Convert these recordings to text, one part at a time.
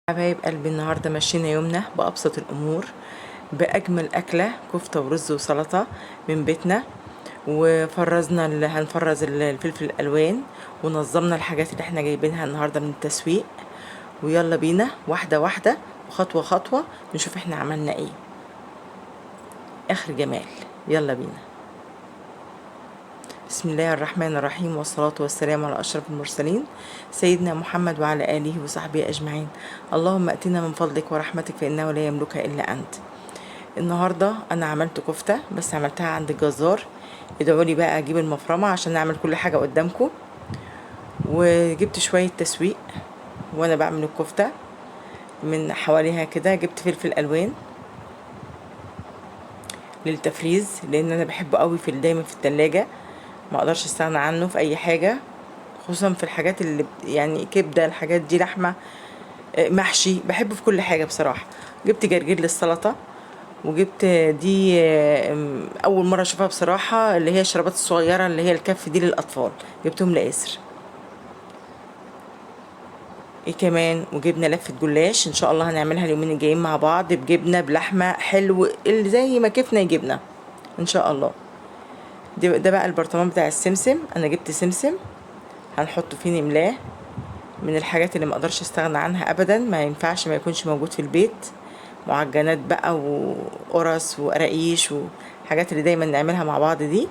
حبايب قلبي، النهارده مشينا يومنا بأبسط الأمور، بأجمل أكلة كفتة ورز وسلطة من بيتنا. وفرزنا اللي هنفرز الفلفل الألوان، ونظمنا الحاجات اللي احنا جايبينها النهارده من التسويق. ويلا بينا واحدة واحدة وخطوة خطوة نشوف احنا عملنا ايه. آخر جمال، يلا بينا. بسم الله الرحمن الرحيم، والصلاة والسلام على أشرف المرسلين سيدنا محمد وعلى آله وصحبه أجمعين. اللهم أتنا من فضلك ورحمتك فإنه لا يملكها إلا أنت. النهاردة أنا عملت كفتة، بس عملتها عند الجزار. ادعوا لي بقى أجيب المفرمة عشان نعمل كل حاجة قدامكم. وجبت شوية تسويق وأنا بعمل الكفتة من حواليها كده. جبت فلفل ألوان للتفريز، لأن أنا بحبه قوي في دايما في التلاجة، ما اقدرش استغنى عنه في اي حاجة، خصوصا في الحاجات اللي يعني كبده، الحاجات دي، لحمه، محشي، بحبه في كل حاجة بصراحة. جبت جرجير للسلطة، وجبت دي اول مرة اشوفها بصراحة، اللي هي الشرابات الصغيرة اللي هي الكف دي للاطفال، جبتهم لاسر. ايه كمان، وجبنا لفه جلاش ان شاء الله هنعملها اليومين الجايين مع بعض، بجبنه بلحمه حلو اللي زي ما كيفنا يجبنا ان شاء الله. ده بقى البرطمان بتاع السمسم، انا جبت سمسم هنحطه فيه نملاه، من الحاجات اللي ما اقدرش استغنى عنها ابدا، ما ينفعش ما يكونش موجود في البيت. معجنات بقى وقرص وقراقيش وحاجات اللي دايما نعملها مع بعض دي.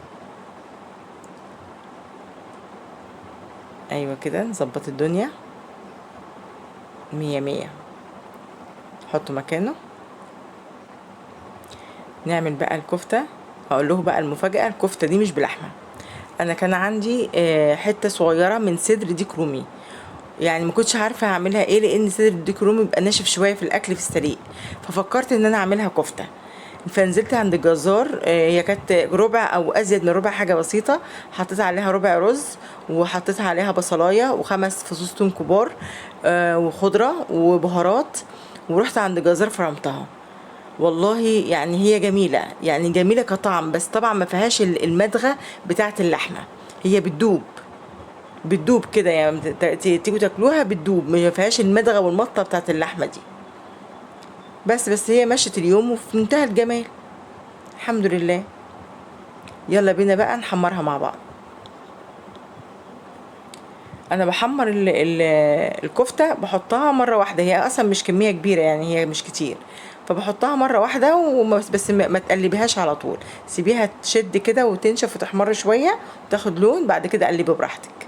ايوه كده نظبط الدنيا مية مية. نحطه مكانه. نعمل بقى الكفتة. هقول له بقى المفاجأة، الكفتة دي مش بلحمة. انا كان عندي حتة صغيرة من صدر ديك رومي، يعني ما كنتش عارفة هعملها ايه، لان صدر الديك رومي بيبقى ناشف شوية في الاكل في السليق، ففكرت ان انا اعملها كفتة. فنزلت عند الجزار، هي كانت ربع او ازيد من ربع، حاجة بسيطة. حطيت عليها ربع رز، وحطيت عليها بصلاية وخمس فصوص توم كبار، وخضرة وبهارات، ورحت عند الجزار فرمتها. والله يعني هي جميلة، يعني جميلة كطعم، بس طبعا ما فيهاش المدغة بتاعة اللحمة، هي بتدوب بتدوب كده، يعني تيجوا تاكلوها بتدوب، ما فيهاش المدغة والمطة بتاعة اللحمة دي. بس هي مشت اليوم وفي منتهى الجمال الحمد لله. يلا بينا بقى نحمرها مع بعض. انا بحمر الكفتة، بحطها مرة واحدة، هي اصلا مش كمية كبيرة، يعني هي مش كتير، فبحطها مرة واحدة بس ما تقلبيهاش على طول، سيبيها تشد كده وتنشف وتحمر شوية وتاخد لون، بعد كده قلبي براحتك.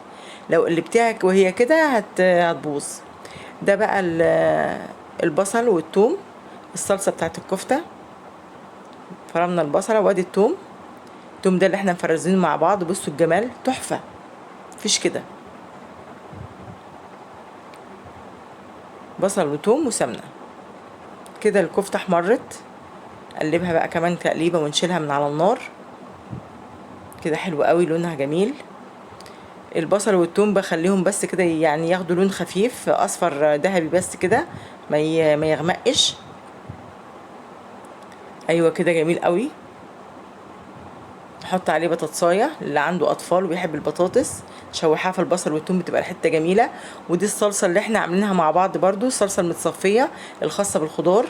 لو قلبتيها وهي كده هتبوظ. ده بقى البصل والثوم، الصلصة بتاعت الكفتة. فرمنا البصلة وادي الثوم، الثوم ده اللي احنا مفرزينه مع بعض. بصوا الجمال، تحفة، مفيش كده. بصل وثوم وسمنة كده. الكفتة احمرت، قلبها بقى كمان تقليبة ونشيلها من على النار كده. حلو قوي، لونها جميل. البصل والثوم بخليهم بس كده يعني ياخدوا لون خفيف اصفر ذهبي بس كده، ما يغمقش. ايوه كده جميل قوي. نحط عليه بطاطسايه، اللي عنده اطفال وبيحب البطاطس شوحها في البصل والثوم، بتبقى الحتة جميلة. ودي الصلصه اللي احنا عاملينها مع بعض برضو، الصلصه المتصفيه الخاصة بالخضار.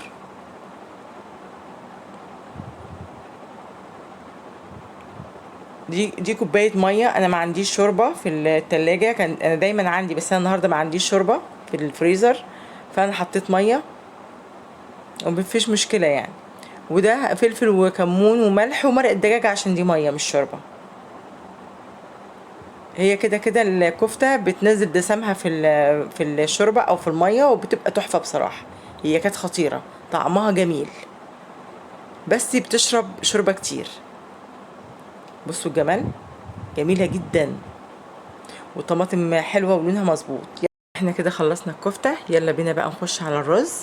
دي كوباية مية، انا ما عنديش شوربة في التلاجة، كان انا دايما عندي، بس انا النهارده ما عنديش شوربة في الفريزر، فانا حطيت مية ومفيش مشكلة يعني. وده فلفل وكمون وملح ومرق الدجاج، عشان دي مية مش شوربة. هي كده كده الكفتة بتنزل دسمها في الشوربة او في المية، وبتبقى تحفة بصراحة. هي كانت خطيرة، طعمها جميل، بس بتشرب شوربة كتير. بصوا الجمال، جميلة جدا، والطماطم حلوة ولونها مظبوط. احنا كده خلصنا الكفتة، يلا بينا بقى نخش على الرز.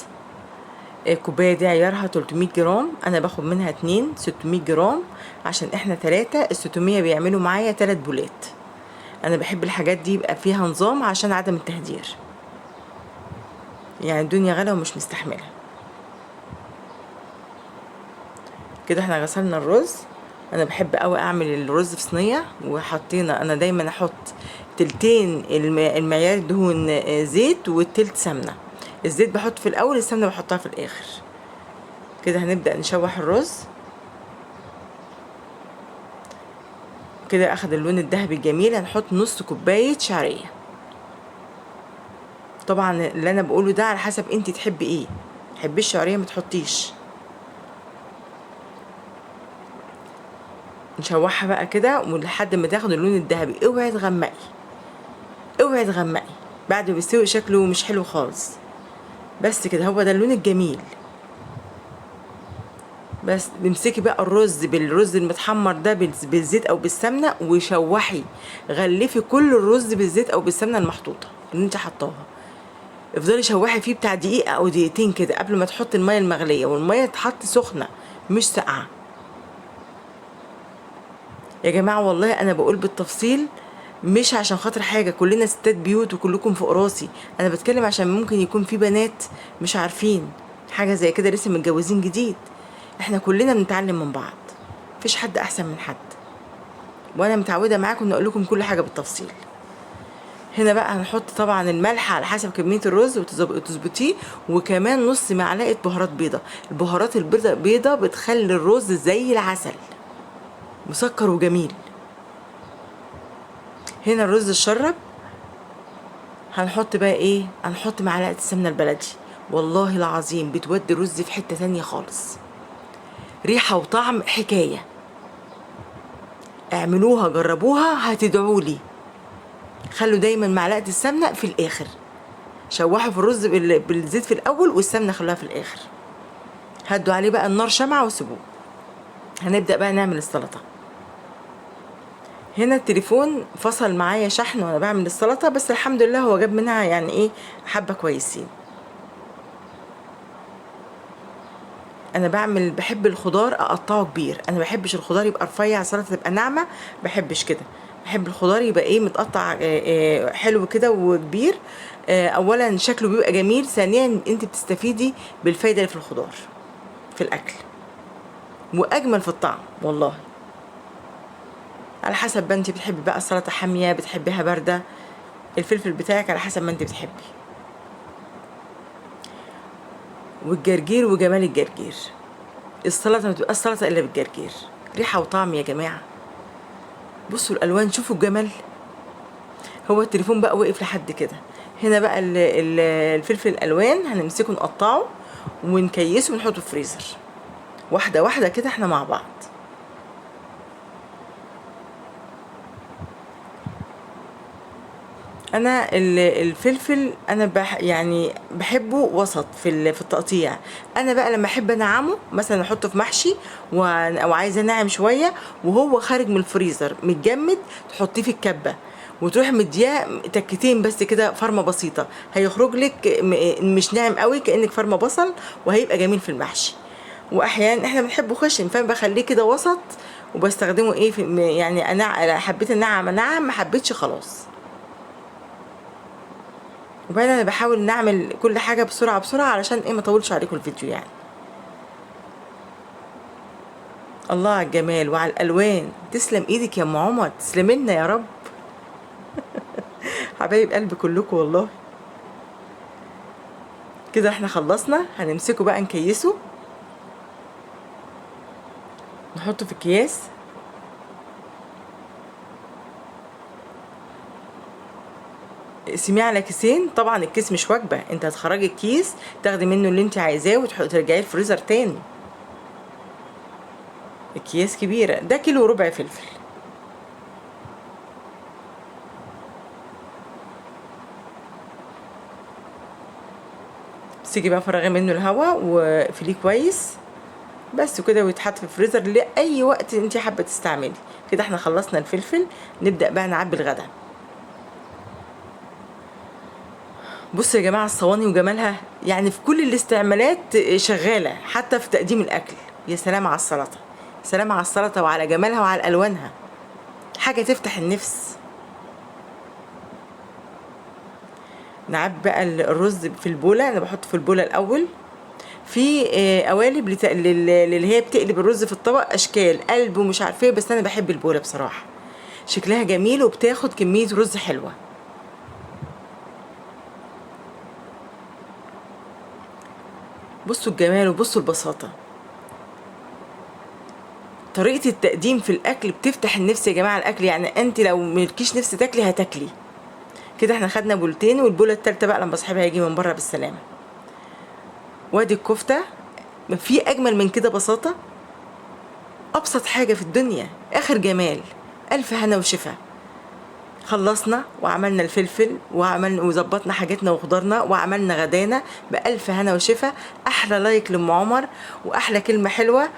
الكوباية دي عيارها 300 جرام، انا باخد منها 2، 600 جرام، عشان احنا 3، الستمية بيعملوا معايا 3 بولات. انا بحب الحاجات دي يبقى فيها نظام عشان عدم التهدير، يعني الدنيا غلا ومش مستحملة. كده احنا غسلنا الرز. انا بحب قوي اعمل الرز في صينية، وحطينا، انا دايما احط تلتين المعيار دهون زيت والتلت سمنه. الزيت بحط في الاول، السمنة بحطها في الاخر. كده هنبدا نشوح الرز كده، اخد اللون الذهبي الجميل. هنحط نص كوباية شعرية. طبعا اللي انا بقوله ده على حسب انت تحبي ايه، تحبي الشعرية ما تحطيش. نشوحها بقى كده ولحد ما تاخد اللون الذهبي. اوعي تغمقي، اوعي تغمقي، بعد ما بيستوي شكله مش حلو خالص. بس كده هو ده اللون الجميل. بس امسكي بقى الرز بالرز المتحمر ده بالزيت او بالسمنه وشوحي، غلفي كل الرز بالزيت او بالسمنه المحطوطه اللي انت حطاها. افضلي شوحي فيه بتاع دقيقة او دقيقتين كده قبل ما تحطي المية المغليه، والمية تتحط سخنة مش ساقعه. يا جماعة والله انا بقول بالتفصيل مش عشان خاطر حاجة، كلنا ستات بيوت وكلكم فوق راسي. انا بتكلم عشان ممكن يكون في بنات مش عارفين حاجة زي كده، لسه متجوزين جديد. احنا كلنا بنتعلم من بعض، مفيش حد احسن من حد، وانا متعوده معاكم ان اقول لكم كل حاجة بالتفصيل. هنا بقى هنحط طبعا الملح على حسب كمية الرز وتظبطيه، وكمان نص معلقه بهارات بيضة. البهارات البيضة بتخلي الرز زي العسل، مسكر وجميل. هنا الرز اتشرب. هنحط بقى ايه؟ هنحط معلقه السمنة البلدي. والله العظيم بتودي الرز في حتة تانية خالص، ريحه وطعم حكاية. اعملوها جربوها هتدعولي. خلوا دايما معلقه السمنة في الاخر، شوحوا في الرز بالزيت في الاول والسمنه خلوها في الاخر. هدوا عليه بقى النار شمعة وسيبوه. هنبدا بقى نعمل السلطة. هنا التليفون فصل معايا شحن وانا بعمل السلطة، بس الحمد لله هو جاب منها يعني ايه حبه كويسين. انا بحب الخضار اقطعه كبير، انا ما بحبش الخضار يبقى رفيع، السلطة تبقى ناعمة، ما بحبش كده. بحب الخضار يبقى ايه متقطع حلو كده وكبير. اولا شكله بيبقى جميل، ثانيا انت بتستفيدي بالفايده اللي في الخضار في الاكل، واجمل في الطعم والله. على حسب ما انت بتحبي بقى السلطة حامية بتحبيها باردة، الفلفل بتاعك على حسب ما انت بتحبي. والجرجير وجمال الجرجير، السلطة ما بتبقاش سلطة الا بالجرجير، ريحه وطعم يا جماعة. بصوا الالوان، شوفوا الجمال. هو التليفون بقى وقف لحد كده. هنا بقى الفلفل الالوان هنمسكه نقطعه ونكيسه ونحطه في الفريزر، واحدة واحدة كده احنا مع بعض. انا الفلفل انا يعني بحبه وسط في التقطيع. انا بقى لما احب انعمه مثلا احطه في محشي او عايزه انعم شوية وهو خارج من الفريزر متجمد، تحطيه في الكبه وتروح مدياه تكتين بس كده، فرمه بسيطة، هيخرج لك مش ناعم قوي، كانك فرمه بصل، وهيبقى جميل في المحشي. واحيانا احنا بنحبه خشن، فانا بخليه كده وسط وبستخدمه ايه في يعني انا حبيت انعم انعم، ما حبيتش خلاص. وبعدين انا بحاول نعمل كل حاجة بسرعة بسرعة علشان ايه ما اطولش عليكم الفيديو يعني. الله على الجمال وعلى الالوان، تسلم ايدك يا ام عمر، تسلمي لنا يا رب. حبايب قلبي كلكم والله. كده احنا خلصنا، هنمسكه بقى نكيسه نحطه في اكياس. اقسميه على كيسين، طبعا الكيس مش وجبة، انت هتخرجي الكيس تاخدي منه اللي انت عايزاه وترجعيه الفريزر تاني. اكياس كبيرة، ده كيلو وربع فلفل. تيجي بقى فرغي منه الهواء وقفليه كويس بس كده، ويتحط في الفريزر لاي وقت انت حابة تستعملي. كده احنا خلصنا الفلفل، نبدا بقى نعبي الغدا. بصوا يا جماعة الصواني وجمالها، يعني في كل الاستعمالات شغالة، حتى في تقديم الاكل. يا سلام على السلطة، سلام على السلطة وعلى جمالها وعلى الوانها، حاجة تفتح النفس. نعبي بقى الرز في البوله، انا بحطه في البوله الاول. في قوالب اللي هي بتقلب الرز في الطبق، اشكال قلب ومش عارفه ايه، بس انا بحب البوله بصراحة، شكلها جميل وبتاخد كمية رز حلوة. بصوا الجمال وبصوا البساطة. طريقه التقديم في الاكل بتفتح النفس يا جماعة. الاكل يعني انت لو ملكيش نفس تاكلي هتاكلي كده. احنا خدنا بولتين، والبوله التالتة بقى لما صاحبها هيجي من بره بالسلامة. وادي الكفتة، في اجمل من كده بساطة؟ ابسط حاجة في الدنيا، اخر جمال. الف هنا وشفا. خلصنا وعملنا الفلفل وعملنا وظبطنا حاجتنا وخضارنا وعملنا غدانا بألف هنا وشفا. احلى لايك لأم عمر واحلى كلمة حلوة.